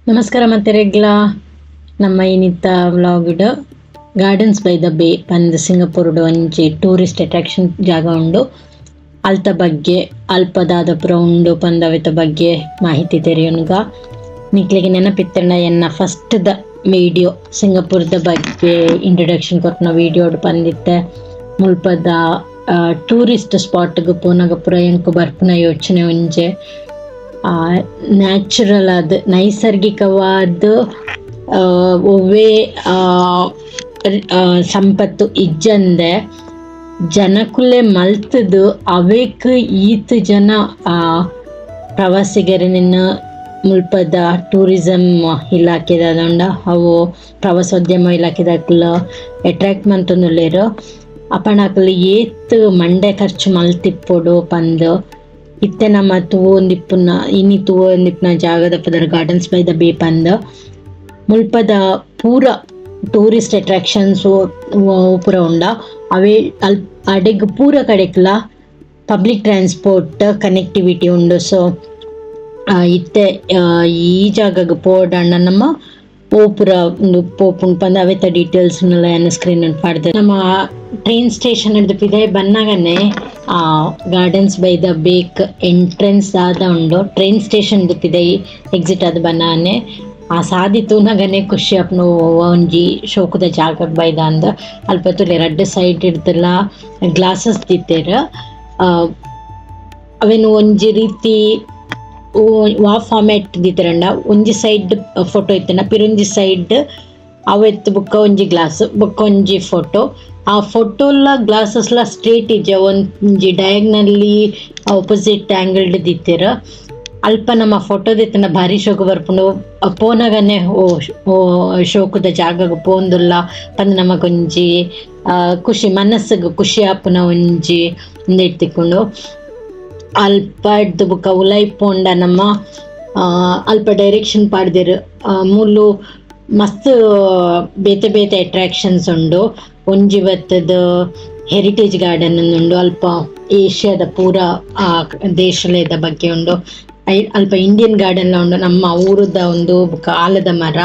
ನಮಸ್ಕಾರ ಮತ್ತೆರೆಗ್ಲ ನಮ್ಮ ಇನಿತ್ತ ವ್ಲಾಗ್ಡ್ gardens by the bay ಪಂದ್ ಸಿಂಗಪುರ್ಡ್ ಒಂಜಿ ಟೂರಿಸ್ಟ್ ಅಟ್ರಾಕ್ಷನ್ ಜಾಗ ಉಂಡು. ಅಲ್ತ ಬಗ್ಗೆ ಅಲ್ಪ ದಾದ ಪೂರ ಉಂಡು ಪಂದ್ ಅವೆತ ಬಗ್ಗೆ ಮಾಹಿತಿ ತೆರಿಯೊನುಗ. ನಿಕ್ಲೆಗ್ ನೆನಪಿತ್ತಂಡ ಎನ್ನ ಫಸ್ಟ್ ದ ವಿಡಿಯೋ ಸಿಂಗಪುರದ ಬಗ್ಗೆ ಇಂಟ್ರೊಡಕ್ಷನ್ ಕೊರ್ಪುನ ವಿಡಿಯೋಡ್ ಪಂದಿತ್ತೆ. ಮುಲ್ಪದ ಟೂರಿಸ್ಟ್ ಸ್ಪಾಟ್ ಗ್ ಪೋನಗ ಪೂರ ಎಂಕ್ ಬರ್ಪುನ ಯೋಚನೆ ಒಂಜೆ ನ್ಯಾಚುರಲ್ ಆದ್ ನೈಸರ್ಗಿಕವಾದ್ ಒವ್ವೆ ಸಂಪತ್ತು ಇಜ್ಜಂದೆ ಜನಕುಲೆ ಮಲ್ತುದು ಅವೆಕ್ ಈತ್ ಜನ ಪ್ರವಾಸಿಗರೆನ್ ಮುಲ್ಪದ ಟೂರಿಸಂ ಇಲಾಖೆದಾದಂಡ ಅವು ಪ್ರವಾಸೋದ್ಯಮ ಇಲಾಖೆದಕುಲು ಅಟ್ರಾಕ್ಟ್ ಮಂತೊಂದುಲ್ಲೆರ್. ಅಪಂಡ ಅಕುಲು ಏತ್ ಮಂಡೆ ಖರ್ಚು ಮಲ್ತಿಪ್ಪೊಡು ಪಂದ್. ಇತ್ತೆ ನಮ ತೂವೊಂದಿಪ್ಪುನ ಇನಿ ತೂವೊಂದಿಪ್ಪುನ ಜಾಗದ ಪುದರ್ gardens by the bay ಪಂದ್. ಮುಲ್ಪದ ಪೂರ ಟೂರಿಸ್ಟ್ ಅಟ್ರಾಕ್ಷನ್ಸ್ ಪೂರ ಉಂಡ ಅವೇ ಅಲ್ ಅಡೆಗ್ ಪೂರ ಕಡೆಕ್ಲ public transport connectivity ಉಂಡು. ಸೊ ಇತ್ತೆ ಈ ಜಾಗಗ್ ಪೋಡಾಂಡ ನಮ ಪೋಪುರ ಉಂದು ಪೋಪುಂಡು ಪಂದ್ ಅವೆತ ಡೀಟೇಲ್ಸ್ ನ್ಲ ಯಾನ್ ಸ್ಕ್ರೀನ್ ಡ್ ಪಾಡ್ದೆ. ನಮ ಟ್ರೈನ್ ಸ್ಟೇಷನ್ ಡ್ದ್ ಪಿದಯಿ ಬನ್ನಗನೆ gardens by the ಬೇಕ್ ಎಂಟ್ರೆನ್ಸ್ ದಾದ ಉಂಡು. ಟ್ರೈನ್ ಸ್ಟೇಷನ್ ಡ್ದ್ ಪಿದಯಿ ಎಕ್ಸಿಟ್ ಆದ್ ಬನ್ನಗನೆ ಆ ಸಾದಿ ತೂನಗನೆ ಖುಷಿ ಆಪುಂಡು. ಒಂಜಿ ಶೋಕುದ ಜಾಗಗ್ ಬೈದ ಅಂದ್. ಅಲ್ಪ ತೂಲೆ ರಡ್ಡ್ ಸೈಡ್ ಡ್ದುಲ ಗ್ಲಾಸಸ್ ದೀತೆರ್. ಅವೆನ್ ಒಂಜಿ ರೀತಿ ವಾ ಫಾರ್ಮ್ಯಾಟ್ ದೀತೆರಂಡ ಒಂಜಿ ಸೈಡ್ ಫೋಟೋ ಇತ್ತ್ಂಡ ಪಿರೊಂಜಿ ಸೈಡ್ ಅವೆತ್ ಬೊಕ್ಕ ಒಂಜಿ ಗ್ಲಾಸ್ ಬೊಕ್ಕ ಒಂಜಿ ಫೋಟೋ. ಆ ಫೋಟೋ ಲ ಗ್ಲಾಸಸ್ ಲ ಸ್ಟ್ರೇಟ್ ಇಜ್ಜ, ಒಂಜಿ ಡಯಾಗ್ನಲಿ ಆಪೋಸಿಟ್ ಆಂಗಲ್ ಡ್ ದೀತೆರ್. ಅಲ್ಪ ನಮ ಫೋಟೋ ದೆತ್ತ್ಂಡ ಬಾರಿ ಶೋಕು ಬರ್ಪುಂಡು. ಪೋನಗನೆ ಓ ಓ ಶೋಕುದ ಜಾಗಗ್ ಪೋವೊಂದುಲ್ಲ ಪಂದ್ ನಮಕೊಂಜಿ ಖುಷಿ, ಮನಸ್ಸುಗ್ ಖುಷಿ ಆಪುನ ಒಂಜಿ ಉಂದೆಟ್ ತಿಕ್ಕುಂಡು. ಅಲ್ಪಡ್ದ್ ಬೊಕ ಉಲಾಯಿ ಪೋಂಡ ನಮ ಅಲ್ಪ ಡೈರೆಕ್ಷನ್ ಪಾಡ್ದೆರ್. ಮೂಲು ಮಸ್ತ್ ಬೇತೆ ಬೇತೆ ಅಟ್ರಾಕ್ಷನ್ಸ್ ಉಂಡು. ಒಂಜಿ ಬತ್ತುದು ಹೆರಿಟೇಜ್ ಗಾರ್ಡನ್ ಉಂಡು. ಅಲ್ಪ ಏಷ್ಯಾದ ಪೂರ ದೇಶಲೆದ ಬಗ್ಗೆ ಉಂಡು. ಅಲ್ಪ ಇಂಡಿಯನ್ ಗಾರ್ಡನ್ ಲ ಉಂಡು. ನಮ್ಮ ಊರುದ ಉಂದು ಬೊಕ ಆಲದ ಮರ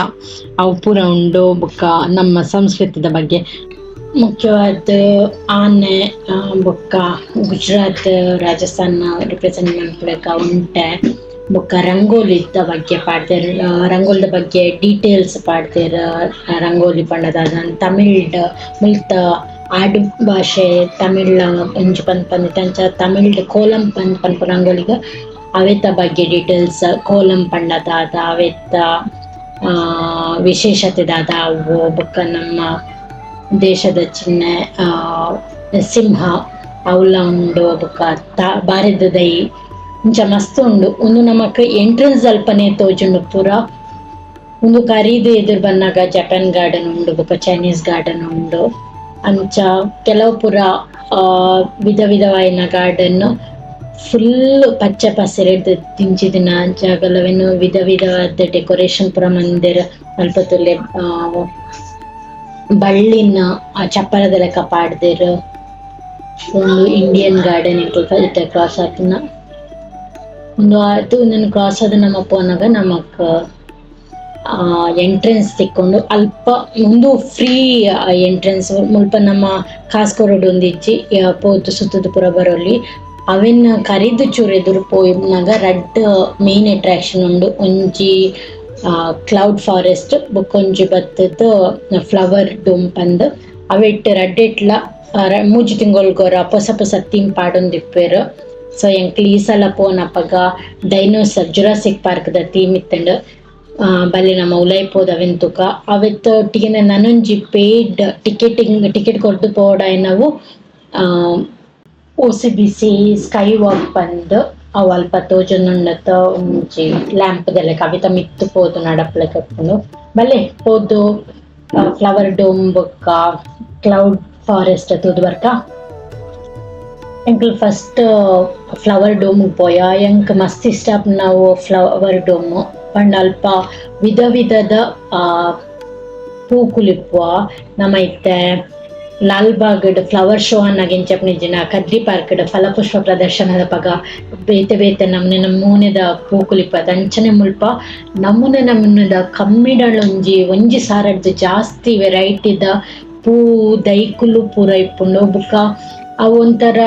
ಅವು ಪೂರ ಉಂಡು. ಬೊಕ ನಮ್ಮ ಸಂಸ್ಕೃತಿದ ಬಗ್ಗೆ ಮುಖ್ಯವಾದ್ ಆನೆ ಬೊಕ್ಕ ಗುಜರಾತ್, ರಾಜಸ್ಥಾನ ರಿಪ್ರೆಸೆಂಟ್ ಮನ್ಪುಲೆಕ ಒಂಟೆ ಬೊಕ್ಕ ರಂಗೋಲಿದ ಬಗ್ಗೆ ಪಾಡ್ದೆರ್. ರಂಗೋಲಿದ ಬಗ್ಗೆ ಡೀಟೇಲ್ಸ್ ಪಾಡ್ದೆರ್. ರಂಗೋಲಿ ಪಂಡ ದಾದ, ತಮಿಳ್ ಮುಲ್ತ ಆಡು ಭಾಷೆ ತಮಿಳ್ ಒಂಜಿ ಪನ್ಪಂದಿತ್ತೆ ಅಂಚ ತಮಿಳ್ ಕೋಲಂ ಪಂದ್ ಪನ್ಪುನ ರಂಗೋಲಿಗ್ ಅವೆತ ಬಗ್ಗೆ ಡೀಟೇಲ್ಸ್, ಕೋಲಂ ಪಂಡ ದಾದ, ಅವೆತ ವಿಶೇಷತೆ ದಾದ ಅವು, ಬೊಕ್ಕ ನಮ್ಮ ದೇಶದ ಚಿಹ್ನೆ ಸಿಂಹ ಅವುಲ ಉಂಡು. ಬೊಕ್ಕ ಬಾರೆದ ದೈ ಇಂಚ ಮಸ್ತ್ ಉಂಡು. ಉಂದು ನಮಕ್ ಎಂಟ್ರೆನ್ಸ್ ಅಲ್ಪನೆ ತೋಜುಂಡು ಪೂರ. ಉಂದು ಕರೀದ್ ಎದುರು ಬನ್ನಗ ಜಪಾನ್ ಗಾರ್ಡನ್ ಉಂಡು ಬೊಕ ಚೈನೀಸ್ ಗಾರ್ಡನ್ ಉಂಡು. ಅಂಚ ಕೆಲವು ಪೂರ ವಿಧ ವಿಧವಾಯಿನ ಗಾರ್ಡನ್ ಫುಲ್ ಪಚ್ಚೆ ಪಸಿರೆಡ್ ದಿಂಜಿದಿನ ಜಾಗಲವೆನ್ ವಿಧ ವಿಧವಾದ ಡೆಕೋರೇಷನ್ ಪೂರ ಮಂದೆರ್. ಅಲ್ಪ ತೂಲೆ ಬಳ್ಳಿನ್ ಆ ಚಪ್ಪರದ ಲೆಕ ಪಾಡ್ದೆರ್. ಉಂದು ಇಂಡಿಯನ್ ಗಾರ್ಡನ್ ಎಂಕುಲು ಇತ್ತೆ ಕ್ರಾಸ್ ಆಪುನ. ಉಂದು ಆತ್ ಉಂದೆನ್ ಕ್ರಾಸ್ ಆದ್ ನಮ ಪೋನಗ ನಮಕ್ ಎಂಟ್ರೆನ್ಸ್ ತಿಕ್ಕುಂಡು. ಅಲ್ಪ ಉಂದು ಫ್ರೀ ಎಂಟ್ರೆನ್ಸ್. ಮುಲ್ಪ ನಮ ಕಾಸ್ ಕೊರೊಡು ಇಂದಿಜ್ಜಿ, ಪೋದು ಸುತ್ತುದು ಪೂರ ಬರೊಲಿ. ಅವೆನ್ ಕರಿದ್ ಚೂರು ಎದುರು ಪೋಯಿನಗ ರಡ್ಡ್ ಮೈನ್ ಅಟ್ರಾಕ್ಷನ್ ಉಂಡು. ಒಂಜಿ ಕ್ಲೌಡ್ ಫಾರೆಸ್ಟ್ ಬೊಕೊಂಜಿ ಬತ್ತುದು ಫ್ಲವರ್ ಡೋಮ್ ಪಂದ್. ಅವೆಟ್ ರಡ್ಡೆಟ್ಲ ಮೂಜಿ ತಿಂಗೊಲ್ಗೊರ ಪೊಸ ಪೊಸ ಥೀಮ್ ಪಾಡೊಂದಿಪ್ಪೆರ್. ಸೊ ಎಂಕ್ಲ್ ಈ ಸಲ ಪೋನಪಗ dinosaur Jurassic park ದ ಥೀಮ್ ಇತ್ತ್ಂಡ್. ಬಲೆ ನಮ ಉಲಾಯಿ ಪೋದು ಅವೆನ್ ತೂಕ. ಅವೆತ ಒಟ್ಟಿಗೆ ನನೊಂಜಿ paid ticketing ticket ಕೊರ್ದು ಪೋವೊಡಾಯಿನವು OCBC sky walk ಪಂದ್. ಅವು ಅಲ್ಪ ತೋಜೊಂದುಂಡತ ಒಂಜಿ ಲ್ಯಾಂಪ್ ದ ಲೆಕ ಅವೆತ ಮಿತ್ತ್ ಪೋದು ನಡಪುಲೆಕ ಇಪ್ಪುಂಡು. ಬಲೆ ಪೋದು ಫ್ಲವರ್ ಡೋಮ್ ಬೊಕ್ಕ ಕ್ಲೌಡ್ ಫಾರೆಸ್ಟ್ ತೂದು ಬರ್ಕ. ಎಂಕುಲು first flower dome ಪೋಯ. ಎಂಕ್ ಮಸ್ತ್ ಇಷ್ಟ ಆಪುನವು ಫ್ಲವರ್ ಡೋಮ್ ಪಂಡ ಅಲ್ಪ ವಿಧ ವಿಧದ ಪೂಕುಲು ಇಪ್ಪುವ. ನಮ ಇತ್ತೆ ಲಾಲ್ ಬಾಗ್ ಫ್ಲವರ್ ಶೋ ಅನ್ನಾಗ ಎಂಚ ಕದ್ರಿ ಪಾರ್ಕ್ ಫಲಪುಷ್ಪ ಪ್ರದರ್ಶನದ ಪಗ ಬೇತೆ ಬೇತೆ ನಮೂನೆ ನಮೂನೆದ ಪೂಕುಲಿಪ್ಪ ಅಂಚನೆ ಮುಲ್ಪ ನಮೂನೆ ನಮೂನೆದ ಕಮ್ಮಿಡಳೊಂಜಿ ಒಂಜಿ ಸಾರಡ್ದ್ ಜಾಸ್ತಿ ವೆರೈಟಿದ ಪೂ ದೈಕುಲು ಪೂರ ಇಪ್ಪುಂಡು. ಬುಕ್ಕ ಅವು ಒಂಥರ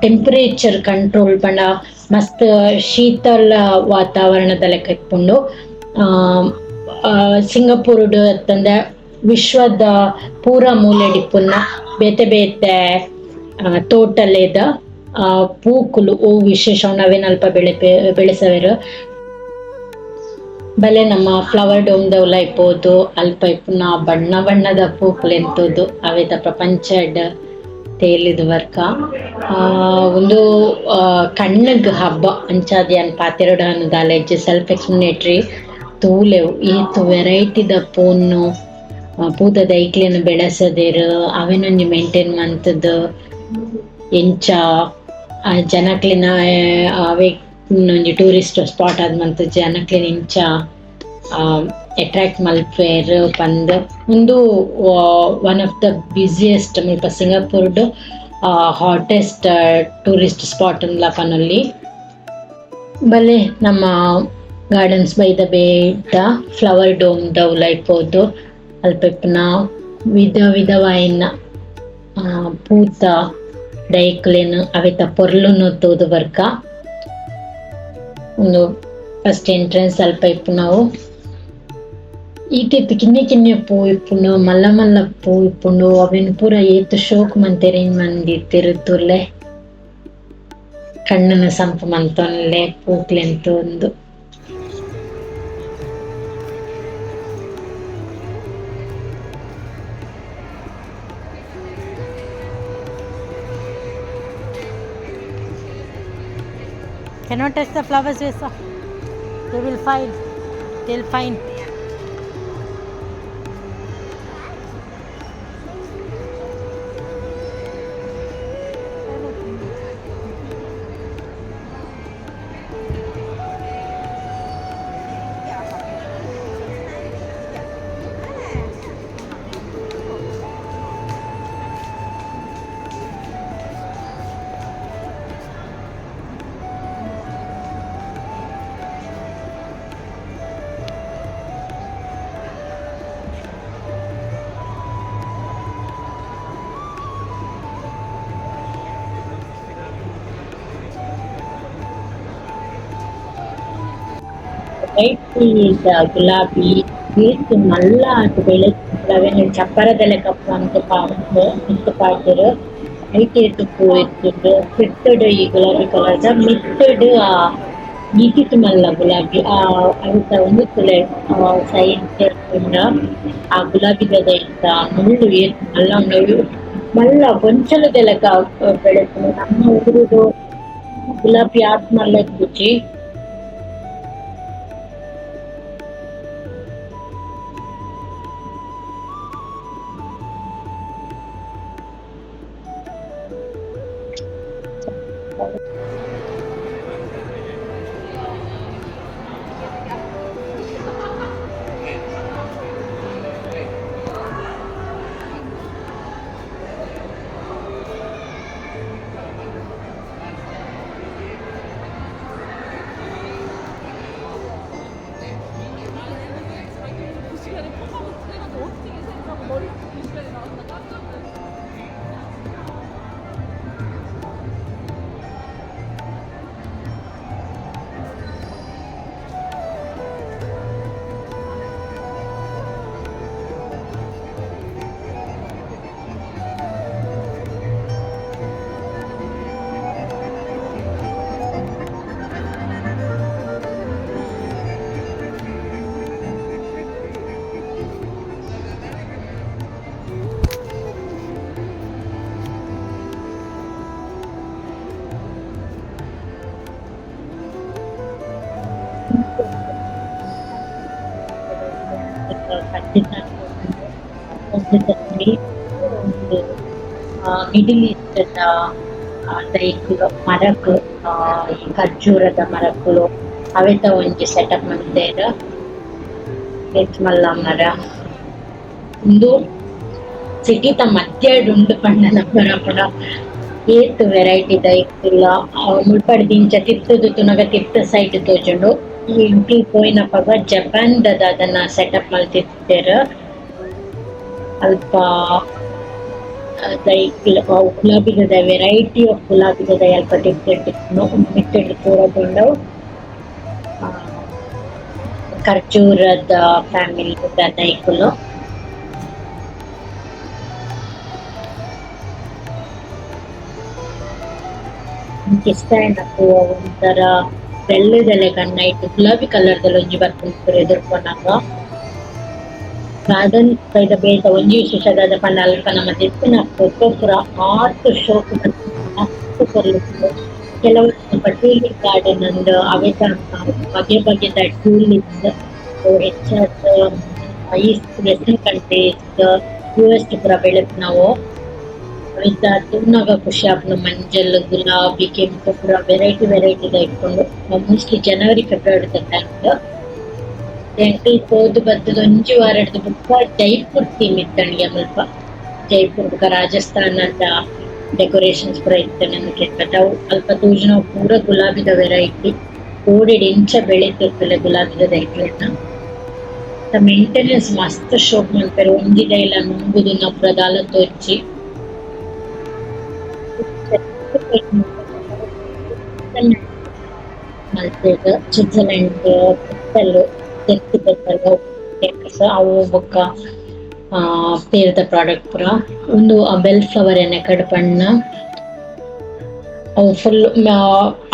ಟೆಂಪರೇಚರ್ ಕಂಟ್ರೋಲ್ ಪಂಡ ಮಸ್ತ್ ಶೀತಲ ವಾತಾವರಣದ ಲೆಕ್ಕ ಇಪ್ಪುಂಡು. ಸಿಂಗಪೂರ್ಡ್ ಅತ್ತಂದೆ ವಿಶ್ವದ ಪೂರ ಮೂಲೆಡ್ ಇಪ್ಪುನ ಬೇತೆ ಬೇತೆ ತೋಟಲೆದ ಪೂಕುಲು ಓ ವಿಶೇಷ ಅವೇನ್ ಅಲ್ಪ ಬೆಳೆಸವೆರ್. ಬಲೆ ನಮ್ಮ ಫ್ಲವರ್ ಡೋಮ್ ದವ್ಲ ಇಪ್ಪೋದು ಅಲ್ಪ ಇಪ್ಪುನ ಬಣ್ಣ ಬಣ್ಣದ ಪೂಕುಲು ಎಂತುದು ಅವೇತ ಪ್ರಪಂಚಡ್ ತೇಲಿದ ವರ್ಕ. ಉಂದು ಕಣ್ಣಗ್ ಹಬ್ಬ ಅಂಚಾದ್ ಯಾನ್ ಪಾತೆರೊಡು ದಾಲ ಇಜ್ಜಿ, ಸೆಲ್ಫ್ ಎಕ್ಸ್ಪ್ಲನೇಟರಿ. ತೂಲೆವು ಏತ್ ವೆರೈಟಿದ ಪೂನು ಪೂತ ದೈಕ್ಲೆನ್ ಬೆಳೆಸದೆರ್, ಅವೆನೊಂಜಿ ಮೇಂಟೈನ್ ಮಂತುದು ಎಂಚ ಜನಕ್ಲೆನ ಅವೆ ಒಂಜಿ ಟೂರಿಸ್ಟ್ ಸ್ಪಾಟ್ ಆದ್ ಮಂತ್ ಜನಕ್ಲೆನ್ ಎಂಚ ಅಟ್ರಾಕ್ಟ್ ಮಲ್ಪುವೆರ್ ಪಂದ್. ಉಂದು ಒನ್ ಆಫ್ the busiest ಮುಲ್ಪ ಸಿಂಗಾಪುರ್ಡ್ ಹಾಟೆಸ್ಟ್ ಟೂರಿಸ್ಟ್ ಸ್ಪಾಟ್ ಅಂದ್ಲ ಪನೊಲಿ. ಬಲೆ ನಮ್ಮ ಗಾರ್ಡನ್ಸ್ ಬೈ ದ ಬೇಟ ಫ್ಲವರ್ ಡೋಮ್ ದ ಉಲಾಯಿ ಪೋದು ಅಲ್ಪ ಇಪ್ಪುನ ವಿಧ ವಿಧವಾಯಿನ ಪೂತ ದೈಕ್ಲೆನ್ ಅವೆತ ಪೊರ್ಲುನು ತೂದು ಬರ್ಕ. ಉಂದು ಫಸ್ಟ್ ಎಂಟ್ರೆನ್ಸ್ ಅಲ್ಪ ಇಪ್ಪುನವು. ಈತ್ ಕಿನ್ಯ ಕಿನ್ಯ ಪೂ ಇಪ್ಪುಂಡು, ಮಲ್ಲ ಮಲ್ಲ ಪೂ ಇಪ್ಪುಂಡು, ಅವೆನ್ ಪೂರ ಏತ್ ಶೋಕ್ ಮಂತೆರ್ ಮಂದಿತ್ತೆರ್ ತೂಲೆ. ಕಣ್ಣುನು ಸಂಪು ಮಂತೊನ್ಲೆ ಪೂಕ್ಲೆನ್ ತೂಂದು. Cannot touch the flowers, Vesa. They will find. They'll find. ಗುಲಾಬಿ ಏತ್ ಮಲ್ಲ ಆತ್ ಬೆಳೆತ್ ಚಪ್ಪರದ ಲೆಕ್ಕ ಮಂತ್ ಮಿತ್ತ್ ಪಾಡ್ದೆರ್. ಐಟ್ ಏತ್ ಪೂ ಇತ್ತುಂಡು ತಿರ್ತುಡು ಈ ಗುಲಾಬಿ ಕಲರ್ದ ಮಿತ್ತುಡು ಈತಿತ್ ಮಲ್ಲ ಗುಲಾಬಿ ಐತ ಉಂದು ತೂಲೆ ಸೈಡ್ ತೂಂಡ ಆ ಗುಲಾಬಿದ ದೈತ ಮುಳ್ಳು ಏತ್ ಮಲ್ಲ ಉಂಡು. ಮಲ್ಲ ಗೊಂಚಲುದ ಲೆಕ್ಕ ಬೆಳೆಪುಂಡು. ನಮ್ಮ ಊರುಡು ಗುಲಾಬಿ ಆತ್ ಮಲ್ಲ ಇಪ್ಪುಜಿ. ಮಿಡಲ್ ಈಸ್ಟ್ ದ ದೈಕುಲು ಮರಕ್ ಈ ಖರ್ಜೂರದ ಮರಕುಲು ಅವೆತ ಒಂಜಿ ಸೆಟಪ್ ಮಂತೆರ್. ಏತ್ ಮಲ್ಲ ಮರ. ಉಂದು ಸಿಟಿತ ಮಧ್ಯಡ್ ಉಂಡು ಪಂಡ ನಂಬರ ಏತ್ ವೆರೈಟಿ ದೈಕುಲ್ಲ ಮುಲ್ಪಡ್ ದಿಂಚ ತಿರ್ತುದು ತೂನಗ ತಿರ್ತ್ ಸೈಡ್ ತೋಜುಂಡು. ಎಂಕುಲು ಪೋಯಿನಪಗ ಜಪಾನ್ ದ ದಾದನ ಸೆಟಪ್ ಮಲ್ತಿತ್ತೆರ್. ಅಲ್ಪ ದೈಕ್ಲ್ ಅವು ಗುಲಾಬಿದ ವೆರೈಟಿ ಆಫ್ ಗುಲಾಬಿದ ದೈ ಅಲ್ಪ ತಿರ್ತುಡು ಮಿತ್ತುಡು ಪೂರ ತೂಂಡ ಖರ್ಜೂರದ ಫ್ಯಾಮಿಲಿ ದ ದೈಕುಲು. ಎಂಕ್ ಇಷ್ಟ ಆಯಿನ ಪೂ ಒಂಥರ ಬೆಲ್ಲದ ಲೆಕ ನೈಟ್ ಗುಲಾಬಿ ಕಲರ್ ದ ಒಂಜಿ ಬರ್ಪುಂಡು ಪೂರ ಎದುರು ಪೋನಗ. ಗಾರ್ಡನ್ ಐತ ಬೇತೆ ಒಂಜಿ ವಿಶೇಷ ದಾದ ಪಂಡ ಅಲ್ಪ ನಮ ದೆತ್ತಿನ ಫೋಟೋ ಪೂರ ಆತ್ ಶೋಕು ಬರ್ಪುಂಡು ಮಸ್ತ್ ಪೊರ್ಲು ಉಪ್ಪುಂಡು. ಕೆಲವು ಟ್ಯೂಲಿಪ್ ಗಾರ್ಡನ್ ಅಂದ್ ಅವೆತ ಬಗೆ ಬಗೆತ ಟ್ಯೂಲಿಪ್ಸ್ ಹೆಚ್ಚಾದ್ East western countries US ಪೂರ ಬೆಳೆಪುನವು. ಅವೆತ ತೂನಗ ಖುಷಿ ಆಪುಂಡು ಮಂಜಲ್ ಗುಲಾಬಿ ಕೆಂಪು ಪೂರ ವೆರೈಟಿ ವೆರೈಟಿ ದ ಇಪ್ಪುಂಡು. ಮೋಸ್ಟ್ಲಿ ಜನವರಿ ಫೆಬ್ರವರಿ ದ ಟೈಮ್ ಎಂಕುಲು ಪೋದು ಬತ್ತುದು ಒಂಜಿ ವಾರಡ್ದ್ ಬೊಕ್ಕ ಜೈಪುರ್ ಥೀಮ್ ಇತ್ತಂಡ್ ಮುಲ್ಪ. ಜೈಪುರ್ ಬೊಕ ರಾಜಸ್ಥಾನದ ಡೆಕೋರೇಷನ್ಸ್ ಪೂರ ಇತ್ತಂಡ್ ಅಂದ್ ಅವು ಅಲ್ಪ ತೋಜುನವು ಪೂರ ಗುಲಾಬಿದ ವೆರೈಟಿ. ಕೋಡೆಡ್ ಎಂಚ ಬೆಳೆತಿರ್ತುಲೆ ಗುಲಾಬಿದ ದೈಕ್ಲೆನ. ಮೇಂಟೆನೆನ್ಸ್ ಮಸ್ತ್ ಶೋಕ್ ಮನ್ಪೆರ್ ಒಂಜಿ ದೈಲ ನುಂಗುದು ಪೂರ ದಾಲ ತೋಜಿ. ಮಲ್ತೆರ್ ಸ್ವಿಟ್ಜರ್ಲೆಂಡ್ ಪೆಟ್ಟಲ್ ತೆತ್ತಿ ಪೆಟ್ಟಲ್ ಅವು ಬೊಕ್ಕ ಪೇರ್ದ ಪ್ರಾಡಕ್ಟ್ ಪೂರ. ಉಂದು ಬೆಲ್ ಫ್ಲವರ್ ಎಣ್ಣೆ ಪಣ್ಣ ಅವು ಫುಲ್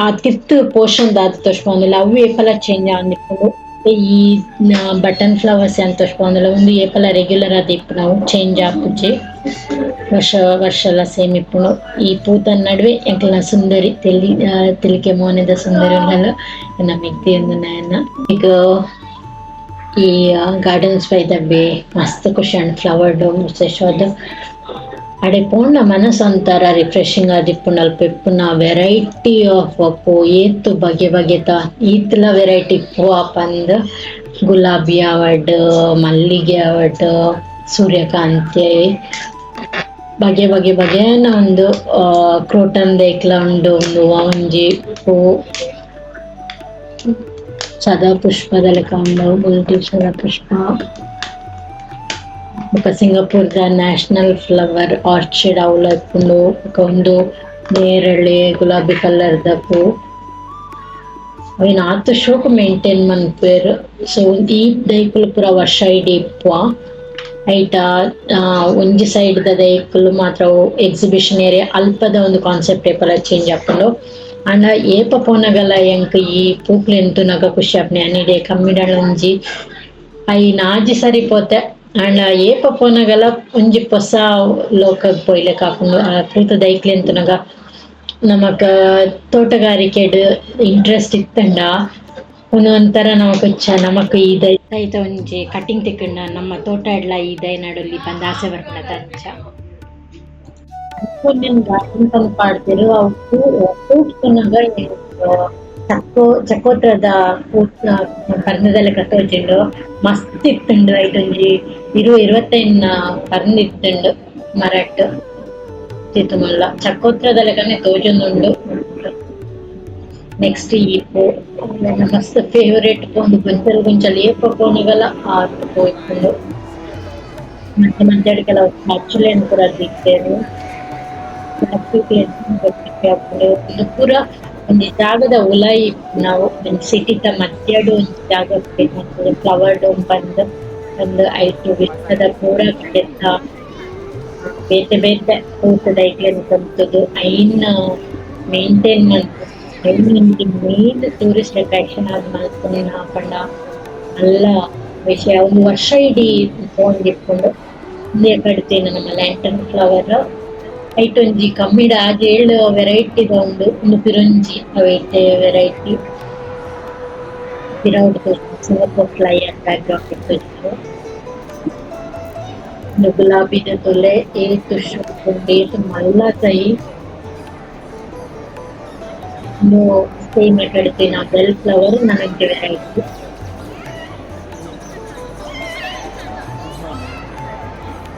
ಆ ತಿರ್ತ್ ಪೋರ್ಷನ್ ದಾದ ತೋಜ್ಪಾವೊಂದುಲ್ಲ ಅವು ಏಪಲ ಚೇಂಜ್ ಆವೊಂದಿಪ್ಪುಂಡು. ಈ ಬಟನ್ ಫ್ಲವರ್ಸ್ ಅಂತ ತೋಜ್ಪಾವೊಂದುಲ್ಲ ಉಂದು ಏಪಲ ರೆಗ್ಯುಲರ್ ಆದ್ ಇಪ್ಪುನವು ಚೇಂಜ್ ಆಪುಜಿ. ವರ್ಷ ವರ್ಷಲ ಸೇಮ್ ಇಪ್ಪುಂಡು. ಈ ಪೂತ ನಡುವೆ ಎಂಕಲ್ನ ಸುಂದರಿ ತೆಲಿ ತೆಲಿಕೆ ಮೋನೆದ ಸುಂದರಿ ಉಲ್ಲಲ್ ಎನ್ನ ಮೆಗ್ದಿ ಉಂದು ಈಗ ಈ ಗಾರ್ಡನ್ಸ್ ಬೈ ದ ಬೇ ಮಸ್ತ್ ಖುಷಿ ಆಂಡ್ ಫ್ಲವರ್ ಡೋಮ್ ವಿಶೇಷವಾದ್ ಅಡೆ ಪೋಂಡ ಮನಸ್ ಒಂಥರ ರಿಫ್ರೆಶಿಂಗ್ ಆದಿಪ್ಪುಂಡು. ಅಲ್ಪ ಇಪ್ಪುನ ವೆರೈಟಿ ಆಫ್ ಪೂ ಏತ್ ಬಗೆ ಬಗೆತ ಈತ್ಲ ವೆರೈಟಿ ಪೂ ಪಂದ್ ಗುಲಾಬಿ ಆವಡ್ ಮಲ್ಲಿಗೆ ಆವಡ್ ಸೂರ್ಯಕಾಂತಿ ಬಗೆ ಬಗೆ ಬಗೆನ ಉಂಡು. ಕ್ರೋಟನ್ ದೈಕ್ಲ ಉಂಡು ಉಂದು ಒಂಜಿ ಪೂ ಸದಾ ಪುಷ್ಪದ ಲೆಕ ಉಂಡು ಬೊಲ್ದು ಸದಾ ಪುಷ್ಪ. ಬೊಕ ಸಿಂಗಾಪುರ್ ದ ನ್ಯಾಷನಲ್ ಫ್ಲವರ್ ಆರ್ಚಿಡ್ ಅವ್ಲ ಇಪ್ಪುಂಡು. ಬೊಕ ಉಂದು ನೇರಳೆ ಗುಲಾಬಿ ಕಲರ್ ದ ಪೂ. ಅವೆನ್ ಆತ್ ಶೋಕು ಮೇಂಟೈನ್ ಮನ್ಪುವೆರ್. ಸೊ ಈ ದೈಕುಲು ಪೂರ ವರ್ಷ ಇಡೀ ಇಪ್ಪುವ. ಐತ ಒಂಜಿ ಸೈಡ್ ದ ದೈಕುಲು ಮಾತ್ರ ಎಕ್ಸಿಬಿಷನ್ ಏರಿಯಾ ಅಲ್ಪದ ಒಂದು ಕಾನ್ಸೆಪ್ಟ್ ಏಪಲ ಚೇಂಜ್ ಆಪುಂಡು. ಆಂಡ ಏಪ ಪೋನಗಲ ಎಂಕ್ ಈ ಪೂಕ್ಲೆನ್ ತೂನಗ ಖುಷಿ ಆಪುಂಡು. ಯಾನ್ ಇಡೆ ಕಮ್ಮಿಡಾಳ ಒಂಜಿ ಐನ್ ಆಜಿ ಸರಿ ಪೋತೆ. ಆಂಡ ಏಪ ಪೋನಗಲ ಒಂಜಿ ಪೊಸ ಲೋಕಗ್ ಪೋಯಿಲೆಕ ಆಪುಂಡು. ಆ ಪೂತ ದೈಕ್ಲೆನ್ ತೂನಗ ನಮಕ್ ತೋಟಗಾರಿಕೆಡ್ ಇಂಟ್ರೆಸ್ಟ್ ಇತ್ತುಂಡ ಉಂದು ಒಂಥರ ನಮಕ್ ನಮಕ್ ಈ ದೈತ ಒಂಜಿ ಕಟಿಂಗ್ ತಿಕ್ಕುಂಡ ನಮ್ಮ ತೋಟ ಡ್ಲ ಈ ದೈ ನಡೊಲಿ ಪಂದ್ ಆಸೆ ಬರ್ಪುಂಡು ಅಂಚ. ಗಾರ್ಡನ್ ಪಂದ್ ಪಾಡ್ದೆರ್ ಅವು ಪೂ ತೂನಗ ಚಕ್ಕೋತ್ರದ ಪೂ ಪರ್ಂದ್ ಲೆಕ ತೋಜುಂಡು ಮಸ್ತ್ ಇತ್ತುಂಡು. ಐಟ್ ಒಂಜಿ 20 25 ಪರ್ಂದ್ ಇತ್ತುಂಡು ಮರಟ್. ಮಲ್ಲ ಚಕ್ಕೋತ್ರದ ಲೆಕನೆ ತೋಜೊಂದುಂಡು. ನೆಕ್ಸ್ಟ್ ಈ ಪೂ ಎನ್ನ ಮಸ್ತ್ ಫೇವರೇಟ್ ಪೂ ಉಂದು ಗೊಂಚಲ್ ಗೊಂಚಲ್ ಏಪ ಪೋನಗಲ ಆತ್ ಪೂ ಇಪ್ಪುಂಡು. ಮಧ್ಯ ಮಧ್ಯಡ್ ಕೆಲವು ಸ್ಟ್ಯಾಚ್ಯೂ ಪೂರ ದೀತೆರ್. ಉಂದು ಪೂರ ಒಂಜಿ ಜಾಗದ ಉಲಾಯಿ ಇಪ್ಪುನವು ಒಂಜಿ ಸಿಟಿ ದ ಮಧ್ಯಡ್ ಒಂಜಿ ಜಾಗ ಫ್ಲವರ್ ಡೋಮ್ ಪಂದ್ ಉಂದು ಐಟ್ ವಿಶ್ವದ ಪೂರ ಕಡೆತ ಬೇತೆ ಬೇತೆ ಪೂತ ದೈಕ್ಲೆನ್ ಕಂತುದು ಐನ್ ಮೇಂಟೈನ್ ಮಲ್ತ್ ಐನ್ ಒಂಜಿ main tourist attraction ಆದ್ ಮಲ್ಪುನ ಪಂಡ ಮಲ್ಲ ವಿಷಯ. ಉಂದು ವರ್ಷ ಇಡೀ ಪೋವೊಂದಿಪ್ಪುಂಡು. ಉಂದೇ ಕಡ್ತಿನ ನಮ್ಮ ಲ್ಯಾಂಟರ್ನ್ ಫ್ಲವರ್. ಐಟ್ ಒಂಜಿ ಕಮ್ಮಿಡ್ ಆಜಿ ಏಳ್ ವೆರೈಟಿ ದ ಉಂಡು. ಉಂದು ಪಿರೊಂಜಿ ಅವೇತೆ ವೆರೈಟಿ. ಪಿರವುಡು ತೋಜುಂಡು Singapore flyer back ground ತೋಜುಂಡು. ಉಂದು ಗುಲಾಬಿದ ತೂಲೆ ಏತ್ ಶೋಕು ಉಂಡು ಏತ್ ಮಲ್ಲ ದೈ. ಉಂದು ಸೇಮ್ ಕಡ್ತಿನ ಬೆಲ್ ಫ್ಲವರ್ ನನೊಂಜಿ ವೆರೈಟಿ.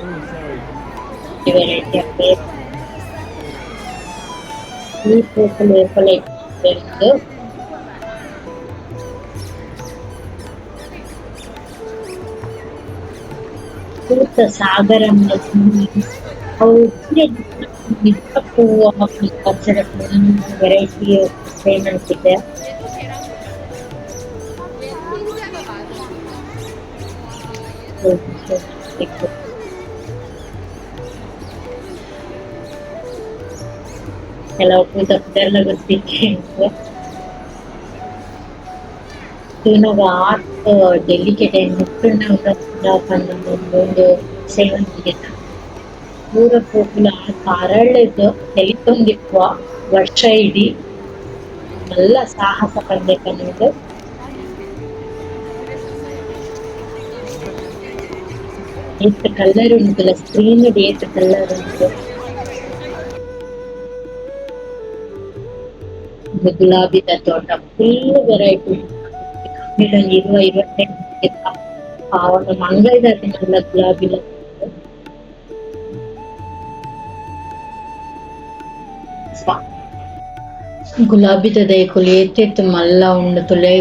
Oh, sorry. Variety ಈ ಪೂಕುಲು ಏಪಲ ಇಪ್ಪುಂಡು. ಪೂತ ಸಾಗರ ಅವು ಪೂ ವೆರೈಟಿ ಸೇಮಂತಿಗೆ. ಕೆಲವು ಪೂತ ಪುದರ್ಲ ಗೊತ್ತಿಜ್ಜಿ ಎಂಕ್. ತೂನಗ ಆತ್ ಡೆಲಿಕೇಟ್ ಮುಟ್ಟುಂಡ ಪಂದ್ ಉಂದು ಸೇವಂತಿಗೆದ ಪೂರ ಪೂಕುಲು ಆತ್ ಅರಳುದು ತೆಲಿತೊಂದಿಪ್ಪುವ ವರ್ಷ ಇಡೀ ಮಲ್ಲ ಸಾಹಸ ಪಂದೆ ಪನೊಡು. ಏತ್ ಕಲರ್ ಉಂಡುಲ ಸ್ಕ್ರೀನ್ ಡ್ ಏತ್ ಕಲರ್ ಉಂಡು. ಉಂದು ಗುಲಾಬಿದ ತೋಟ ಫುಲ್ ವೆರೈಟಿ ಒಂಜಿ 20 25 ಆ ಒಂದು ಮಂಗೈದಾತ್ ಮಲ್ಲ ಗುಲಾಬಿಲ. ಗುಲಾಬಿದ ದೈಕುಲು ಏತೇತ್ ಮಲ್ಲ ಉಂಡು ತೂಲೆ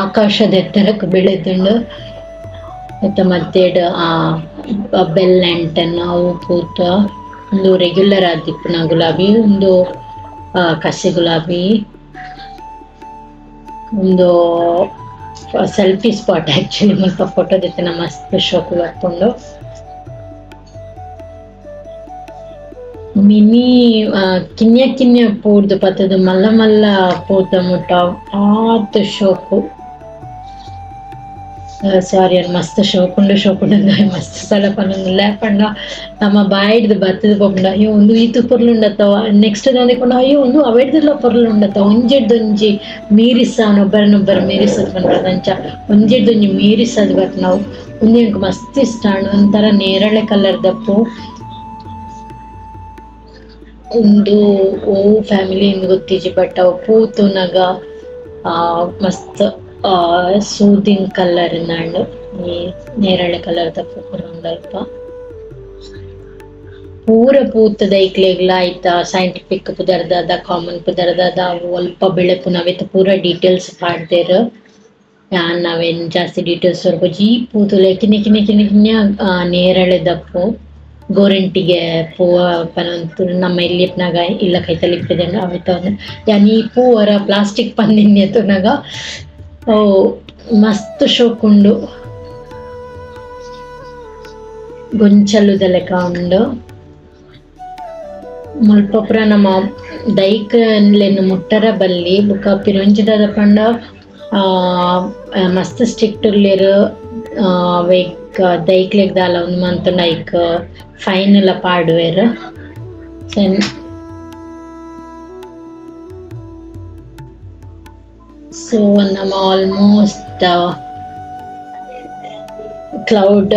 ಆಕಾಶದ ಎತ್ತರಕ್ ಬೆಳೆದುಂಡು. ಐತ ಮಧ್ಯಡ್ ಆ ಬೆಲ್ ಲ್ಯಾಂಟರ್ನ್ ಅವು ಪೂತ ಉಂದು ರೆಗ್ಯುಲರ್ ಆದಿಪ್ಪುನ ಗುಲಾಬಿ ಉಂದು ಕಸಿ ಗುಲಾಬಿ ಉಂದು selfie spot actually ಮುಲ್ಪ ಫೋಟೋ ದೆತ್ತುನ ಮಸ್ತ್ ಶೋಕು ಬರ್ಪುಂಡು. ಮಿನಿ ಕಿನ್ಯ ಕಿನ್ಯ ಪೂರ್ದು ಪತ್ತುದು ಮಲ್ಲ ಮಲ್ಲ ಪೂತ ಮುಟ್ಟ ಆತ್ ಶೋಕು. ಸಾರಿ ಮಸ್ತ್ ಶೋಕುಂಡು ಶೋಕುಂಡು ಮಸ್ತ್ ಸಲ ಪನೊಂದುಲ್ಲೆ ಪಂಡ ನಮ್ಮ ಬಾಯಿಡ್ದ್ ಬತ್ತುದು ಪೋಪುಂಡು ಅಯ್ಯೋ ಉಂದು ಈತ್ ಪೊರ್ಲು ಉಂಡತ್ತ ನೆಕ್ಸ್ಟ್ ದಾದ ಅಯ್ಯೋ ಉಂದು ಅವೆಡ್ದುಲ ಪೊರ್ಲು ಉಂಡತ್ತ ಒಂಜೆಡ್ದ್ ಒಂಜಿ ಮೀರಿಸಾವನ ಒಬ್ಬರನೊಬ್ಬರು ಮೀರಿಸದ್ ಪನ್ಪುನಂಚ ಅಂಚ ಒಂಜೆಡ್ದ್ ಒಂಜಿ ಮೀರಿಸದ್ ಬರ್ಪುನವು ಉಂದು ಎಂಕ್ ಮಸ್ತ್ ಇಷ್ಟ ಆಂಡ್ ಒಂಥರ ನೇರಳೆ ಕಲರ್ ದ ಪೂ. ಉಂದು ಒವು ಫ್ಯಾಮಿಲಿ ಇಂದ್ ಗೊತ್ತಿಜ್ಜಿ ಬಟ್ ಅವು ಪೂ ತೂನಗ ಮಸ್ತ್ ಸೂದಿಂಗ್ ಕಲರ್ ಇಂದಾಂಡ್ ಈ ನೇರಳೆ ಕಲರ್ ದ ಪೂ ಪೂರ ಉಂಡು ಅಲ್ಪ. ಪೂರ ಪೂತ ದೈಕ್ಲೆಗ್ಲ ಐತ ಸೈಂಟಿಫಿಕ್ ಪುದರ್ ದಾದ ಕಾಮನ್ ಪುದರ್ ದಾದ ಅವು ಒಲ್ಪ ಬೆಳೆಪುನ ಅವೆತ ಪೂರ ಡೀಟೇಲ್ಸ್ ಪಾಡ್ದೆರ್. ಯಾನ್ ಅವೆನ್ ಜಾಸ್ತಿ ಡೀಟೇಲ್ಸ್ ಕೊರ್ಪುಜಿ ಈ ಪೂ ತೂಲೆ ಕಿನ್ಯ ಕಿನ್ಯ ಕಿನ್ಯ ಕಿನ್ಯ ನೇರಳೆದ ಪೂ ಗೋರಂಟಿಗೆ ಪೂ ಪನೊಂದು ನಮ್ಮ ಎಲ್ಯ ಇಪ್ಪುನಗ ಇಲ್ಲ ಕೈತಲ್ ಇಪ್ಪುಜಂಡ ಅವೆತ ಯಾನ್ ಈ ಪೂ ಒರ ಪ್ಲಾಸ್ಟಿಕ್ ಪಂದಿನ್ಯ ತೂನಗ ಅವು ಮಸ್ತ್ ಶೋಕು ಉಂಡು. ಗೊಂಚಲುದ ಲೆಕ ಉಂಡು. ಮುಲ್ಪ ಪೂರ ನಮ ದೈಕ್ಲೆನ್ ಮುಟ್ಟರ ಬಲ್ಲಿ ಬೊಕ ಪಿರೊಂಜಿ ದಾದ ಪಂಡ ಮಸ್ತ್ ಸ್ಟ್ರಿಕ್ಟ್ ಉಲ್ಲೆರ್ ಅವೆಕ್ ದೈಕ್ಲೆಗ್ ದಾಲ ಉಂದು ಮಂತುಂಡ ಐಕ್ ಫೈನ್ ಲ ಪಾಡುವೆರ್. ಸೊ ನಮ almost cloud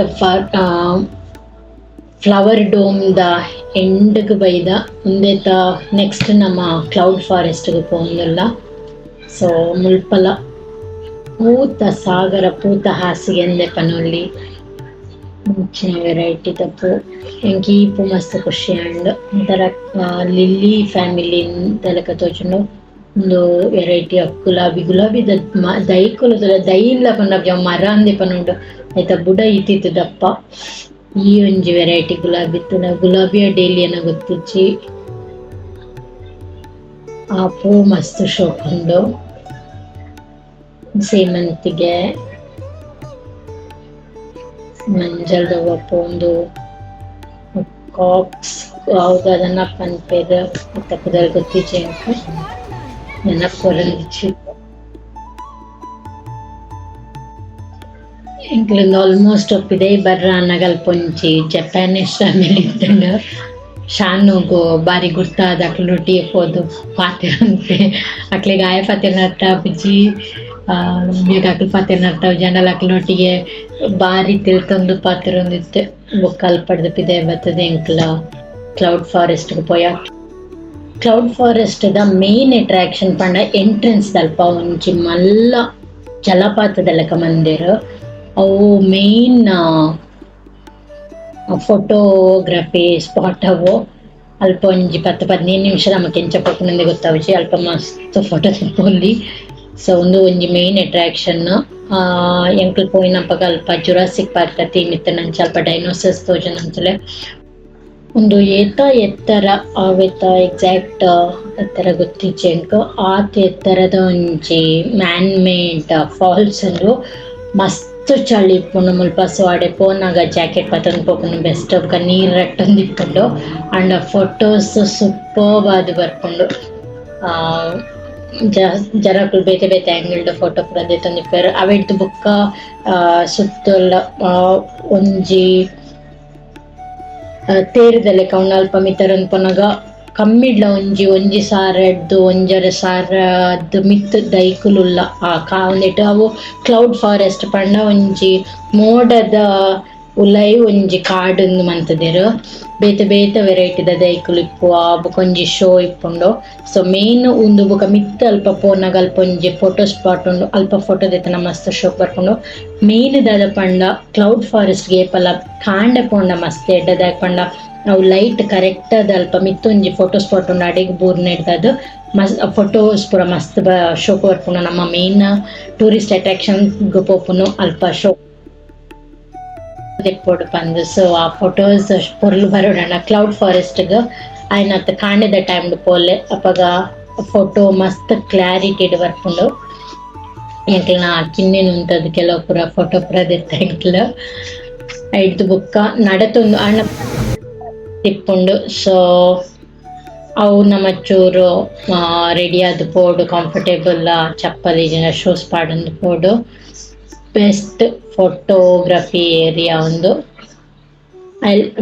flower dome ದ ಎಂಡ್ ಗ್ ಬೈದ ಉಂದೆತ ನೆಕ್ಸ್ಟ್ ನಮ ಕ್ಲೌಡ್ ಫಾರೆಸ್ಟ್ ಗ್ ಪೋವೊಂದುಲ್ಲ. ಸೊ ಮುಲ್ಪಲ ಪೂತ ಸಾಗರ ಪೂತ ಹಾಸಿಗೆ ಇಂದೆ ಪನೊಲಿ ಇಂಚಿನ ವೆರೈಟಿ ದ ಪೂ ಎಂಕ್ ಈ ಪೂ ಮಸ್ತ್ ಖುಷಿ ಆಂಡ್ ಒಂಥರ ಲಿಲ್ಲಿ ಫ್ಯಾಮಿಲಿ ದ ಲೆಕ ತೋಜುಂಡು. ಉಂದು ವೆರೈಟಿ ಆಫ್ ಗುಲಾಬಿ ಗುಲಾಬಿದ ದೈಕುಲು ತೂಲೆ ದೈಲ ಪಂಡ ಮರ ಅಂದೆ ಪನೊಡು ಐತ ಬುಡ ಇತ್ತಿತ್ತ್ ದಪ್ಪ. ಈ ಒಂಜಿ ವೆರೈಟಿ ಗುಲಾಬಿ ತೂನ ಗುಲಾಬಿಯ ಡೇಲಿಯನ ಗೊತ್ತಿಜ್ಜಿ. ಆ ಪೂ ಮಸ್ತ್ ಶೋಕು ಉಂಡು. ಸೇಮಂತಿಗೆ ಮಂಜಲ್ದ ಪೂ ಉಂದು ಕಾಕ್ಸ್ ಅವು ದಾದನ ಪನ್ಪೆರ್ ಐತ ಪುದರ್ ಗೊತ್ತಿಜ್ಜಿ ಎಂಕ್ ನೆನಪು ಬರೊಂದಿಜ್ಜಿ. ಎಂಕ್ಲೆಗ್ ಆಲ್ಮೋಸ್ಟ್ ಪಿದಯಿ ಬರ್ರ ಆನಗ ಅಲ್ಪ ಒಂಜಿ ಜಪಾನೀಸ್ ಫ್ಯಾಮಿಲಿ ಇತ್ತ್ಂಡ್ ಶಾನುಗು ಬಾರಿ ಗುರ್ತಾದ್ ಅಕ್ಲ್ನೊಟ್ಟಿಗೆ ಪೋದು ಪಾತೆರೊಂತೆ ಅಕ್ಲೆಗ್ ಆಯೆ ಪಾತೆರ್ನ ಅರ್ಥ ಆಪುಜಿ ಬೇಗ ಅಕ್ಲ್ ಪಾತೆರ್ನ ಅರ್ಥ ಆಪುಜಿ ಆಂಡಲ ಅಕ್ಲ್ನೊಟ್ಟಿಗೆ ಬಾರಿ ತೆಲ್ತೊಂದು ಪಾತೆರೊಂದಿತ್ತೆ. ಬೊಕ್ಕ ಅಲ್ಪಡ್ದ್ ಪಿದಯಿ ಬತ್ತುದು ಎಂಕ್ಲ ಕ್ಲೌಡ್ ಫಾರೆಸ್ಟ್ ಗ್ ಪೋಯ. ಕ್ಲೌಡ್ ಫಾರೆಸ್ಟ್ ದ ಮೈನ್ ಅಟ್ರಾಕ್ಷನ್ ಪಂಡ ಎಂಟ್ರೆನ್ಸ್ ದಲ್ಪ ಒಂಜಿ ಮಲ್ಲ ಜಲಪಾತದ ಲೆಕ ಮಂದೆರ್. ಅವು ಮೈನ್ ಫೋಟೋಗ್ರಫಿ ಸ್ಪಾಟ್ ಅವು. ಅಲ್ಪ ಒಂಜಿ 10-15 ನಿಮಿಷ ನಮಕ್ ಎಂಚ ಪೋಪುಂಡು ಗೊತ್ತಾವುಜಿ ಅಲ್ಪ ಮಸ್ತ್ ಫೋಟೋ ದೆಪ್ಪೊಲಿ. ಸೊ ಉಂದು ಒಂಜಿ ಮೈನ್ ಅಟ್ರಾಕ್ಷನ್. ಎಂಕುಲು ಪೋಯಿನಪಗ ಅಲ್ಪ ಜುರಾಸಿಕ್ ಪಾರ್ಕ್ ದ ಥೀಮ್ ಇತ್ತಿನಂಚ ಅಲ್ಪ ಡೈನೋಸರ್ಸ್ ತೋಜುನಂಚಲೆ. ಉಂದು ಏತ ಎತ್ತರ ಅವೆತ ಎಕ್ಸಾಕ್ಟ್ ಎತ್ತರ ಗೊತ್ತಿಜ್ಜಿ ಎಂಕ್. ಆತ್ ಎತ್ತರದ ಒಂಜಿ ಮ್ಯಾನ್ ಮೇಡ್ ಫಾಲ್ಸ್ ಉಂದು. ಮಸ್ತ್ ಚಳಿ ಇಪ್ಪುಂಡು ಮುಲ್ಪ. ಸೊ ಅಡೆ ಪೋನಗ ಜಾಕೆಟ್ ಪತೊಂದು ಪೋಪುನು ಬೆಸ್ಟ್. ಬೊಕ ನೀರ್ ರಟ್ಟೊಂದು ಇಪ್ಪುಂಡು. ಆಂಡ ಫೋಟೋಸ್ ಸೂಪರ್ಬ್ ಆದ್ ಬರ್ಪುಂಡು. ಜನಕುಲು ಬೇತೆ ಬೇತೆ ಆಂಗಲ್ ಡ್ ಫೋಟೋ ಪೂರ ದೆತ್ತೊಂದಿಪ್ಪೆರ್. ಅವೆಡ್ದ್ ಬೊಕ್ಕ ಸುತ್ತಲ ಒಂಜಿ ತೇರುದ ಲೆಕ ಉಂಡು. ಅಲ್ಪ ಮಿತ್ತರೊಂದು ಪೋನಗ ಕಮ್ಮಿಡ್ಲ ಒಂಜಿ ಒಂಜಿ ಸಾರಡ್ದ್ ಒಂಜರೆ ಸಾರದ್ ಮಿತ್ತ್ ದೈಕುಲು ಉಲ್ಲ. ಆ ಉಂದೆಟ್ ಅವು ಕ್ಲೌಡ್ ಫಾರೆಸ್ಟ್ ಪಂಡ ಒಂಜಿ ಮೋಡದ ಉಲಯಿ ಒಂಜಿ ಕಾಡ್ ಉಂದು ಮಂತುದೆರ್. ಬೇತೆ ಬೇತೆ ವೆರೈಟಿ ದ ದೈಕುಲು ಇಪ್ಪುವ ಬೊಕ ಒಂಜಿ ಶೋ ಇಪ್ಪುಂಡು. ಸೊ ಮೇನ್ ಉಂದು ಬೊಕ ಮಿತ್ತ್ ಅಲ್ಪ ಪೋನಗ ಅಲ್ಪ ಒಂಜಿ ಫೋಟೋ ಸ್ಪಾಟ್ ಉಂಡು. ಅಲ್ಪ ಫೋಟೋ ದೆತ್ತುಂಡ ಮಸ್ತ್ ಶೋಕ್ ಬರ್ಪುಂಡು. ಮೇನ್ ದಾದ ಪಂಡ ಕ್ಲೌಡ್ ಫಾರೆಸ್ಟ್ ಗ್ ಏಪಲ ಕಾಂಡೆ ಪೋಂಡ ಮಸ್ತ್ ಎಡ್ಡೆ ದಾಯೆ ಪಂಡ ಅವು ಲೈಟ್ ಕರೆಕ್ಟ್ ಆದ್ ಅಲ್ಪ ಮಿತ್ತ್ ಒಂಜಿ ಫೋಟೋ ಸ್ಪಾಟ್ ಉಂಡು. ಅಡೆಗ್ ಬೂರ್ನೆಡ್ದಾದ್ ಮಸ್ತ್ ಫೋಟೋಸ್ ಪೂರ ಮಸ್ತ್ ಶೋಕ್ ಬರ್ಪುಂಡು. ನಮ್ಮ ಮೇನ್ ಟೂರಿಸ್ಟ್ ಅಟ್ರಾಕ್ಷನ್ ಗ್ ಪೋಪುನು ಅಲ್ಪ ಶೋ ದೆಪ್ಪೊಡು ಪಂದ್. ಸೊ ಆ ಫೋಟೋಸ್ ಪೊರ್ಲು ಬರೊಡಾಂಡ ಕ್ಲೌಡ್ ಫಾರೆಸ್ಟ್ ಗ್ ಆಯಿನಾತ್ ಕಾಂಡೆದ ಟೈಮ್ ಡ್ ಪೋಲೆ. ಅಪಗ ಫೋಟೋ ಮಸ್ತ್ ಕ್ಲಾರಿಟಿ ಡ್ ಬರ್ಪುಂಡು. ಎಂಕಲ್ನ ಕಿನ್ನಿನ್ ಉಂತುದು ಕೆಲವು ಪೂರ ಫೋಟೋ ಪೂರ ದೆತ್ತ ಎಂಕುಲು. ಐಡ್ದ್ ಬೊಕ್ಕ ನಡತೊಂದು ಆಂಡ ಇಪ್ಪುಂಡು. ಸೊ ಅವು ನಮ ಚೂರು ರೆಡಿ ಆದ್ ಪೋಡು ಕಂಫರ್ಟೇಬಲ್ ಚಪ್ಪಲಿ ಇಜ್ಜಿಂಡ ಶೂಸ್ ಪಾಡೊಂದು ಪೋಡು. ಬೆಸ್ಟ್ ಫೋಟೋಗ್ರಫಿ ಏರಿಯಾ ಉಂದು.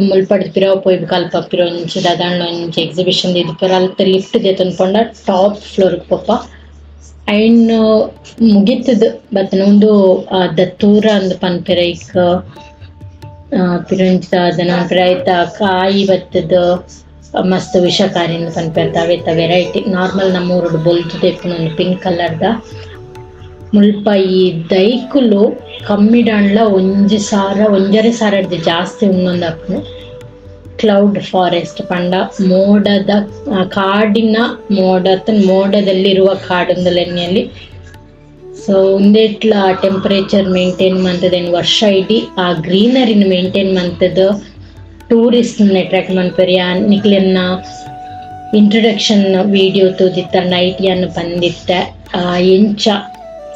ಮುಲ್ಪಡ್ದ್ ಪಿರವು ಪೋಯಿ ಬೊಕ ಅಲ್ಪ ಪಿರ ಒಂಜಿ ದಾದಾಂಡ ಒಂಜಿ ಎಕ್ಸಿಬಿಷನ್ ದೀದಿಪ್ಪೆರ್ ಅಲ್ತ ಲಿಫ್ಟ್ ದೆತೊಂದು ಪೋಂಡ ಟಾಪ್ ಫ್ಲೋರ್ ಗ್ ಪೋಪ. ಐನ್ ಮುಗಿತುದು ಬತ್ತುಂಡ ಉಂದು ದತ್ತೂರ ಅಂದ್ ಪನ್ಪೆರ್ ಐಕ್. ಪಿರ ಒಂಜಿ ದಾದನ ಪನ್ಪೆರ್ ಐತ ಕಾಯಿ ಬತ್ತುದು ಮಸ್ತ್ ವಿಷಕಾರಿ ಇಂದ್ ಪನ್ಪೆರ್ ಅವೆತ ವೆರೈಟಿ ನಾರ್ಮಲ್ ನಮ್ಮ ಊರುಡು ಬೊಲ್ದುದ ಇಪ್ಪುನ ಒಂಜಿ ಪಿಂಕ್ ಕಲರ್ ದ. ಮುಲ್ಪ ಈ ದೈಕುಲು ಕಮ್ಮಿಡಾಂಡ್ಲ 1,000 1,500 ಡ್ದ್ ಜಾಸ್ತಿ ಉಂಡೊಂದಾಪುಂಡು. ಕ್ಲೌಡ್ ಫಾರೆಸ್ಟ್ ಪಂಡ ಮೋಡದ ಕಾಡಿನ ಮೋಡ ಮೋಡದಲ್ಲಿರುವ ಕಾಡುಂದು ಎನ್ನಿಯಲ್ಲಿ. ಸೊ ಉಂದೆಟ್ಲ ಟೆಂಪರೇಚರ್ ಮೇಂಟೈನ್ ಮಂತುದು ವರ್ಷ ಇಡೀ ಆ ಗ್ರೀನರಿನ್ ಮೇಂಟೈನ್ ಮಂತುದು ಟೂರಿಸ್ಟ್ ನ್ ಅಟ್ರಾಕ್ಟ್ ಮನ್ಪೆರ್. ಯಾನ್ ನಿಕ್ಲೆನ ಇಂಟ್ರೊಡಕ್ಷನ್ ವಿಡಿಯೋ ತೂದಿತ್ತ ನೈಟ್ ಯಾನ್ ಪಂದಿತ್ತೆ ಎಂಚ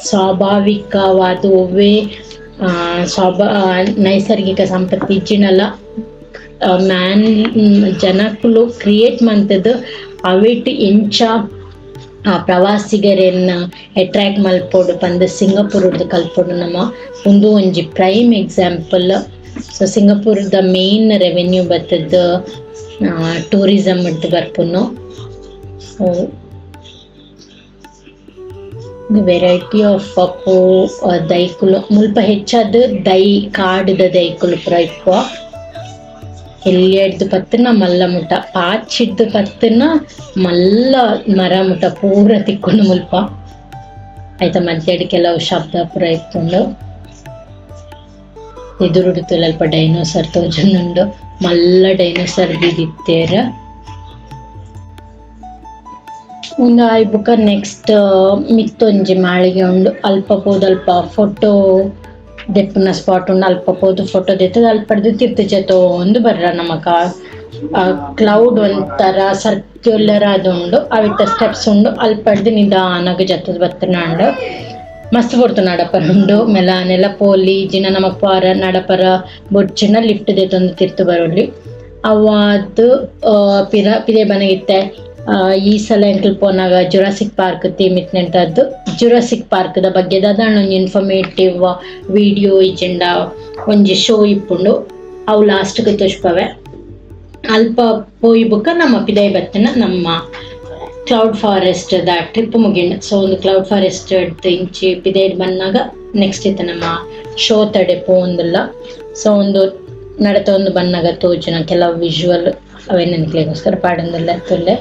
ಸ್ವಾಭಾವಿಕವಾದ್ ಒವ್ವೆ ನೈಸರ್ಗಿಕ ಸಂಪತ್ತು ಇಜ್ಜಿಂಡಲ ಮ್ಯಾನ್ ಜನಕುಲು ಕ್ರಿಯೇಟ್ ಮಂತುದು ಅವೆಟ್ ಎಂಚ ಪ್ರವಾಸಿಗರೆನ್ ಅಟ್ರಾಕ್ಟ್ ಮಲ್ಪೊಡು ಪಂದ್ ಸಿಂಗಾಪುರಡ್ದ್ ಕಲ್ಪೊಡು ನಮ. ಉಂದು ಒಂಜಿ ಪ್ರೈಮ್ ಎಕ್ಸಾಂಪಲ್. ಸೊ ಸಿಂಗಾಪುರದ ಮೇನ್ ರೆವೆನ್ಯೂ ಬತ್ತುದು ಟೂರಿಸಂ ಡ್ದ್ ಬರ್ಪುನು. ವೆರೈಟಿ ಆಫ್ ಪೂ ದೈಕುಲು ಮುಲ್ಪ ಹೆಚ್ಚಾದ್ ದೈ ಕಾಡುದ ದೈಕುಲು ಪೂರ ಇಪ್ಪುವ. ಎಲ್ಯಡ್ದ್ ಪತ್ತುನ ಮಲ್ಲ ಮುಟ ಪಾಚಿಡ್ದ್ ಪತ್ತುನ ಮಲ್ಲ ಮರ ಮುಟ ಪೂರ ತಿಕ್ಕುಂಡು ಮುಲ್ಪ. ಐತ ಮಧ್ಯಡ್ ಕೆಲವು ಶಬ್ದ ಪೂರ ಇಪ್ಪುಂಡು. ಎದುರುಡು ತೂಲೆ ಅಲ್ಪ ಡೈನೋಸರ್ ತೋಜೊಂದುಂಡು. ಮಲ್ಲ ಡೈನೋಸರ್ ದೀದಿತ್ತೆರ್. ಉಂದು ಆಯಿ ಬೊಕ ನೆಕ್ಸ್ಟ್ ಮಿತ್ತೊಂಜಿ ಮಾಳಿಗೆ ಉಂಡು. ಅಲ್ಪ ಪೋದು ಅಲ್ಪ ಫೋಟೋ ದೆಪ್ಪುನ ಸ್ಪಾಟ್ ಉಂಡು. ಅಲ್ಪ ಪೋದು ಫೋಟೋ ದೆತ್ತುದು ಅಲ್ಪಡ್ದ್ ತಿರ್ತ್ ಜತ್ತೊಂದು ಬರ್ರ ನಮಕ. ಕ್ಲೌಡ್ ಒಂತರ ಸರ್ಕ್ಯುಲರ್ ಆದುಂಡು. ಅವೆತ ಸ್ಟೆಪ್ಸ್ ಉಂಡು. ಅಲ್ಪಡ್ದ್ ನಿದಾನಗ್ ಜತ್ತುದು ಬತ್ತುನಾಂಡ್. ಮಸ್ತ್ ಪೊರ್ತು ನಡಪರ ಉಂಡು. ಮೆಲಾನೆಲ ಪೋಲಿ ಇಜ್ಜಿಂಡ ನಮಕ್ ಪೋರ ನಡಪರ ಬೊಡ್ಚಿಂಡ ಲಿಫ್ಟ್ ದೆತ್ತೊಂದು ತಿರ್ತ್ ಬರೊಲಿ. ಅವಾದ್ ಪಿರ ಪಿದಯ್ ಬನ್ನಗ ಇತ್ತೆ ಈ ಸಲ ಎಂಕುಲು ಪೋನಗ ಜುರಾಸಿಕ್ ಪಾರ್ಕ್ ಥೀಮ್ ಇತ್ತಿನೆಡ್ದಾದ್ ಜುರಾಸಿಕ್ ಪಾರ್ಕ್ ದ ಬಗ್ಗೆ ದಾದಾಂಡ ಒಂಜಿ ಇನ್ಫಾರ್ಮೇಟಿವ್ ವಿಡಿಯೋ ಇಜ್ಜಿಂಡ ಒಂಜಿ ಶೋ ಇಪ್ಪುಂಡು. ಅವು ಲಾಸ್ಟ್ ಗ್ ತೋಜ್ಪಾವೆ. ಅಲ್ಪ ಪೋಯಿ ಬೊಕ ನಮ ಪಿದಯ್ ಬತ್ತಿನ ನಮ್ಮ ಕ್ಲೌಡ್ ಫಾರೆಸ್ಟ್ ದ ಟ್ರಿಪ್ ಮುಗಿಂಡ್. ಸೊ ಉಂದು ಕ್ಲೌಡ್ ಫಾರೆಸ್ಟ್ ಡ್ದ್ ಇಂಚಿ ಪಿದಯ್ಡ್ ಬನ್ನಗ ನೆಕ್ಸ್ಟ್ ಇತ್ತೆ ನಮ್ಮ ಶೋ ತಡೆ ಪೋವೊಂದುಲ್ಲ. ಸೊ ಉಂದು ನಡತೊಂದು ಬನ್ನಗ ತೋಜುನ ಕೆಲವು ವಿಜುವಲ್ ಅವೆನ್ ನಿಕ್ಲೆಗೋಸ್ಕರ ಪಾಡೊಂದುಲ್ಲೆ ತೂಲೆ.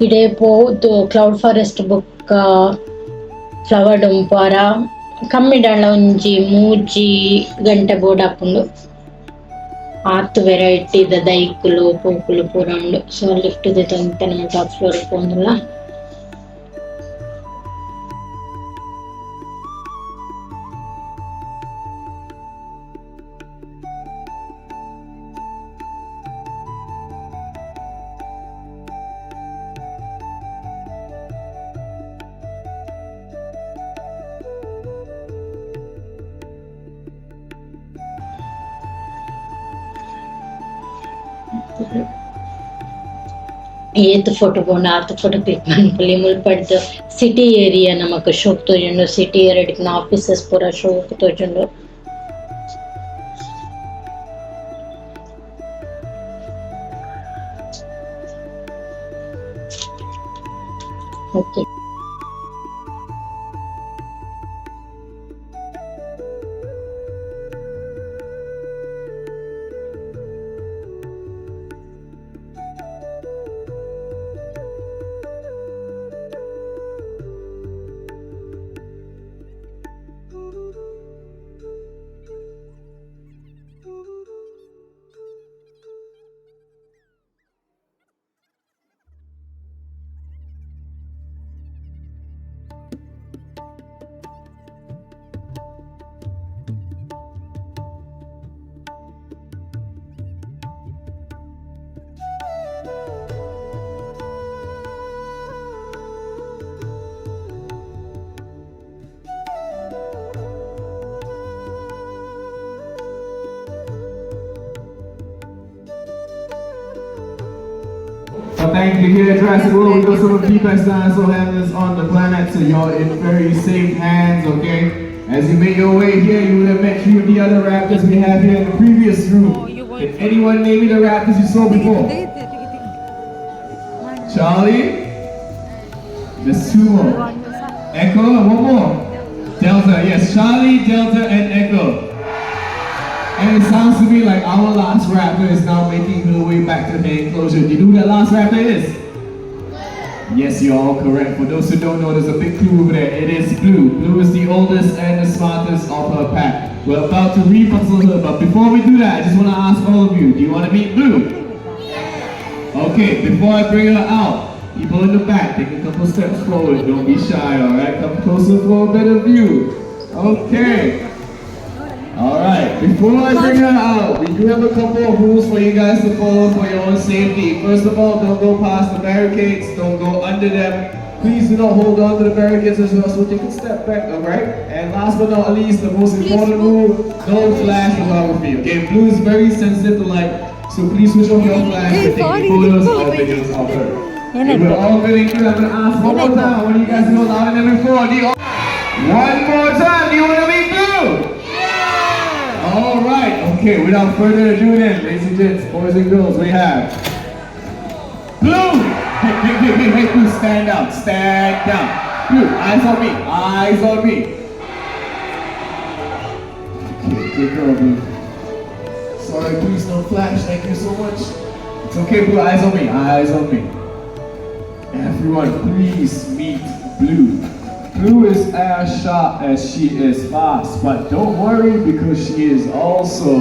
ಇಡೆ ಪೋದು ಕ್ಲೌಡ್ ಫಾರೆಸ್ಟ್ ಬೊಕ್ಕ ಫ್ಲವರ್ ಡೋಮ್ ಪೂರ ಕಮ್ಮಿಡಾಂಡ ಒಂಜಿ ಮೂಜಿ ಗಂಟೆ ಬೋಡಾಪುಂಡು. ಆತ್ ವೆರೈಟಿ ದ ದೈಕುಲು ಪೂಕುಲು ಪೂರ ಉಂಡು. ಸೊ ಲಿಫ್ಟ್ ದೆತೊಂದು ನಮ ಟಾಪ್ ಫ್ಲೋರ್ ಪೋವೊಂದುಲ್ಲ. ಏತ್ ಫೋಟೋ ಬೋಡ ಆತ್ ಫೋಟೋ ಕ್ಲಿಕ್ ಮನ್ಪೊಲಿ. ಮುಲ್ಪಡ್ದ್ ಸಿಟಿ ಏರಿಯಾ ನಮಕ್ ಶೋಕ್ ತೋಜುಂಡು. ಸಿಟಿ ಏರಿಯಾ ಡ್ ಇಪ್ಪುನ ಆಫೀಸಸ್ ಪೂರ ಶೋಕ್ ತೋಜುಂಡು. Okay. Well, thank you here at Jurassic World. We got some of the best dinosaur handlers on the planet, so you're in very safe hands, okay? As you make your way here, you would have met few of the other raptors we have here in the previous room. Oh, you want- Can anyone name me the raptors you saw before? Charlie? There's two more. Echo, and one more. Delta, yes, Charlie, Delta, and Echo. And it sounds to me like our last raptor is now making her way back to the enclosure. Do you know who that last raptor is? Yes, you're all correct. For those who don't know, there's a big clue over there. It is Blue. Blue is the oldest and the smartest of her pack. We're about to repuzzle her, but before we do that, I just want to ask all of you, do you want to meet Blue? Okay, before I bring her out, people in the back, take a couple steps forward. Don't be shy, alright? Come closer for a better view. Okay. Alright, before I bring her out, we do have a couple of rules for you guys to follow for your own safety. First of all, don't go past the barricades, don't go under them. Please do not hold on to the barricades as well, so take a step back, alright? And last but not least, the most important rule, no flash photography. Okay, blue is very sensitive to light, so please switch off your flash Hey, and take sorry, photos or videos of her. If we're all feeling good, I'm gonna ask one more time. I want you guys to go louder than before. One more time, do you wanna be blue? All right, okay, without further ado then, ladies and gents, boys and girls, we have Blue! Hey, hey, hey, hey, hey, Blue, stand down, stand down. Blue, eyes on me, eyes on me. Okay, good girl, Blue. Sorry, please no flash, thank you so much. It's okay, Blue, eyes on me, eyes on me. Everyone, please meet Blue. Blue is as sharp as she is fast, but don't worry because she is also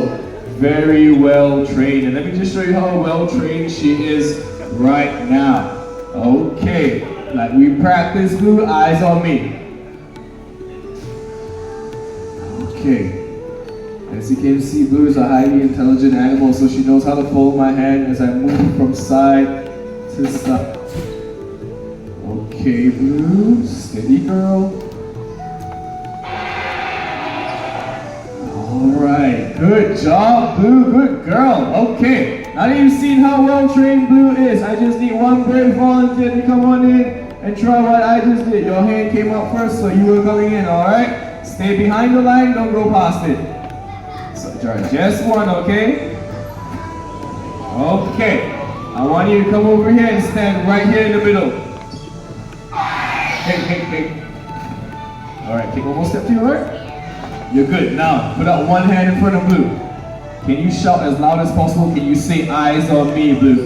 very well trained. And let me just show you how well trained she is right now. Okay, like we practice, Blue, eyes on me. Okay. As you can see, Blue is a highly intelligent animal, so she knows how to fold my hand as I move from side to side. Okay, Blue, steady girl. All right, good job, Blue, good girl. Okay, now that you've seen how well trained Blue is, I just need one brave volunteer to come on in and try what I just did. Your hand came up first, so you were coming in, all right? Stay behind the line, don't go past it. So, just one, okay? Okay, I want you to come over here and stand right here in the middle. Hey, hey, hey. All right, take one more step to your right. You're good. Now, put out one hand in front of Blue. Can you shout as loud as possible? Can you say eyes on me, Blue?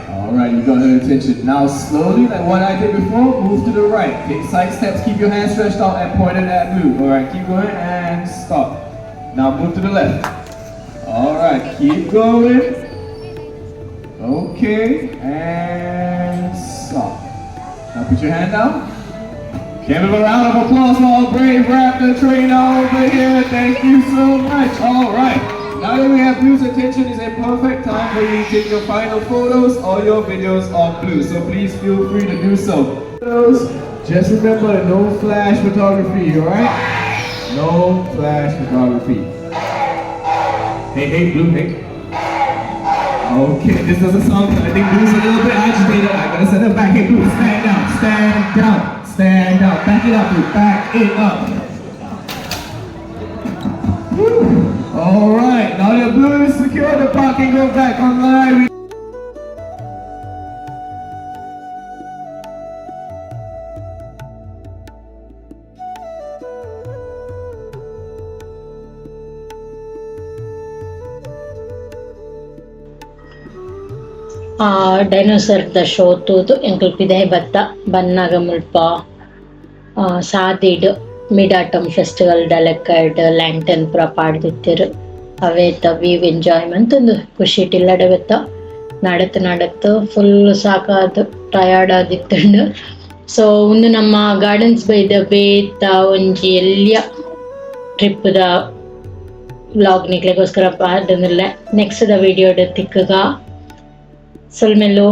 All All right, you got her attention. Now slowly, like what I did before, move to the right. Take side steps, keep your hands stretched out and pointed at Blue. All right, keep going and stop. Now move to the left. All right, keep going. Okay, and stop. Now put your hand down. Give him a round of applause for our brave raptor trainer over here. Thank you so much. All right. Now that we have Blue's attention, it's a perfect time for you to take your final photos or your videos of Blue. So please feel free to do so. Just remember, no flash photography, all right? No flash photography. Hey, hey, Blue, hey. Okay, this doesn't sound good. I think Blue's a little bit agitated. I gotta send him back. Hey, Blue, stand down, stand down, stand down. Back it up, Blue, back it up. Woo. All right, now that Blue is secure, the park can go back online. We ಆ dinosaur the show ತೂದು ಎಂಕುಲು ಪಿದಾಯಿ ಬತ್ತ ಬನ್ನಗ ಮುಲ್ಪ ಸಾದಿಡ್ mid atom festival ದ ಲೆಕ್ಕಡ್ lantern ಪೂರ ಪಾಡ್ದಿತ್ತೆರ್ ಅವೇತ view enjoy ಮಂತೊಂದು ಖುಷಿಟ್ ಇಲ್ಲಡೆ ಬತ್ತ ನಡತ್ ನಡತ್ ಫುಲ್ ಸಾಕಾದ್ ಟಯರ್ಡ್ ಆದಿತ್ತುಂಡು. ಸೊ ಉಂದು ನಮ್ಮ gardens by the ಬೇತ ಒಂಜಿ ಎಲ್ಯ ಟ್ರಿಪ್ ದ ವ್ಲಾಗ್ ನಿಕ್ಲೆಗೋಸ್ಕರ ಪಾಡ್ದೊಂದುಲ್ಲೆ. ನೆಕ್ಸ್ಟ್ ದ ವಿಡಿಯೋಡ್ ತಿಕ್ಕುಗ. ಸೊಲ್ಮೆಲು.